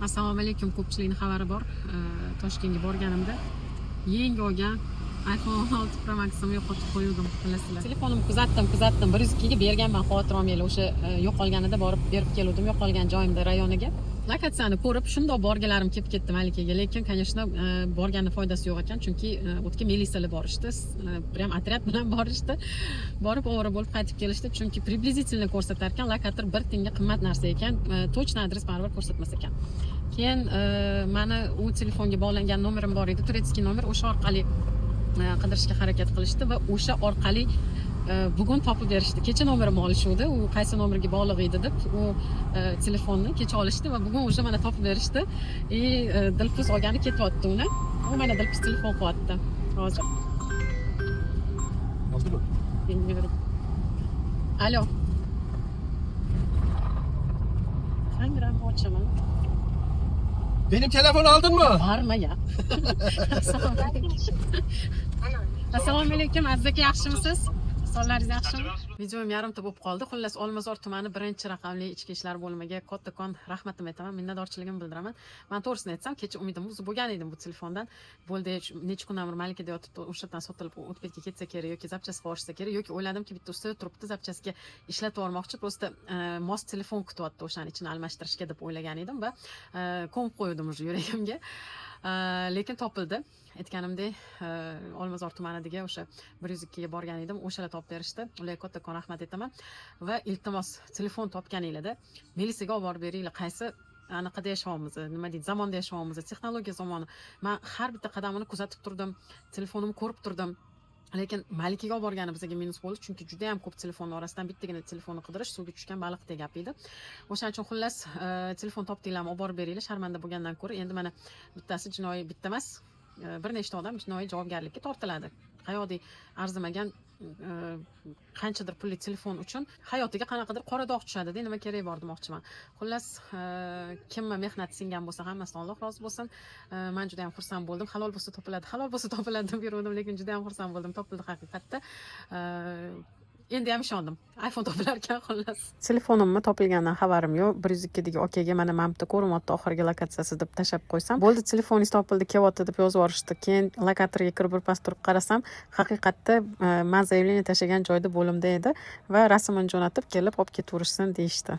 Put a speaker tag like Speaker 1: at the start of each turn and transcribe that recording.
Speaker 1: Assalomu alaykum. Ko'pchilikni xabari bor. Toshkentga borganimda yangi olgan iPhone 16 Pro Max'imni yo'qotib qo'yuvdim, bilasizlar. Telefonimni kuzatdim, kuzatdim. 102 ga berganman, xavotir olmanglar. O'sha yo'qolganida borib berib keluvdim, yo'qolgan joyimda, rayoniga. Lokatsiyani ko'rib, shundoq borgilarim kelib ketdi Malikaga, lekin, конечно, borgani foydasi yo'q ekan, chunki o'tga militsiyalar borishdi, прям отряд bilan borishdi. Borib, ovora bo'lib qaytib kelishdi, chunki приблизительно ko'rsatar ekan lokator, bir tiyinga qimmat narsa ekan, точно adres baribir ko'rsatmas ekan. Keyin mani u telefonga bog'langan nomerim bor edi, турецкий nomer, o'sha orqali qidirishga harakat qilishdi va o'sha orqali bugun topib berishdi. Kecha nomerimni olishuvdi, u qaysi nomerga bog'liq edi deb, u telefonni kecha olishdi va bugun уже mana topib berishdi. И Dilfuz olgani ketyapti uni. U mana Dilfuz telefon qilyapti hozir.
Speaker 2: Oldu mu?
Speaker 1: Bilmiyorum. Alo. Kameramı ochaman.
Speaker 2: Benim telefon aldın mı?
Speaker 1: Borma ya. Assalomu alaykum. Assalomu alaykum, Aziz aka, yaxshimisiz? Sog'ligingiz yaxshimi? Videom yarimta bo'lib qoldi. Xullas, Olmazor tumani birinchi raqamli ichki ishlar bo'limiga kattakon rahmatimni aytaman, minnatdorchiligimni bildiraman. Man to'g'risini aytsam, kecha umidimni uzib bo'lgan edim bu telefondan. Bo'ldi, necha kundan beri Malikada yotibdi, o'sha yerdan sotilib o'tib ketsa kerak yoki запчасть ga yuborishsa kerak, yoki o'yladimki, bitta ustida turibdi, запчасть ga ishlatib yubormoqchi, просто mos telefon kutyapti o'shani ichini almashtirishga deb o'ylagan edim va ko'mib qo'ydim уже yuragimga. Lekin topildi. Aytganimdek, Olmazor tumanidagi o'sha 102 ga borgan edim, o'shalar topib berishdi. Ularga kattakon rahmat aytaman va iltimos, telefon topganinglarda militsiyaga olib borib beringlar. Qaysi anaqada yashayapmiz, nima deydi, zamonda yashayapmiz, texnologiya zamoni. Man har bitta qadamini kuzatib turdim, telefonimni ko'rib turdim, lekin Malikaga olib borgani bizga minus bo'ldi, chunki juda yam ko'p telefonni orasidan bittagina telefonni qidirish suvga tushgan baliqdek gap edi. O'shaning uchun, xullas, telefon topdinglarmi, olib borib beringlar, sharmanda bo'lgandan ko'ra. Endi mana bittasi jinoiy, bitta emas, bir nechta odam jinoiy javobgarlikka tortiladi. Qayoqdek arzimagan qanchadir pulli telefon uchun hayotiga qanaqadir qora dog' tushadida, nima keragi bor demoqchiman. Xullas, kimni mehnati singan bo'lsa, hammasidan Alloh rozi bo'lsin. Man juda yam xursand bo'ldim. Halol bo'lsa topiladi, halol bo'lsa topiladi deb yuruvdim, lekin juda yam xursand bo'ldim, topildi haqiqatda. Endi ham ishondim, iPhone topilar ekan. Xullas, telefonimni topilganidan xabarim yo'q. 102dagi okaga mana bu yerda ko'rinyapti oxirgi lokatsiyasi deb tashlab qo'ysam bo'ldi, telefoningiz topildi, kelyapti deb yozib yuborishdi. Keyin lokatorga kirib, birpas turib qarasam, haqiqatda man заявление tashlagan joyda, bo'limda edi va rasmini jo'natib, kelib olib ketaverishsin deyishdi.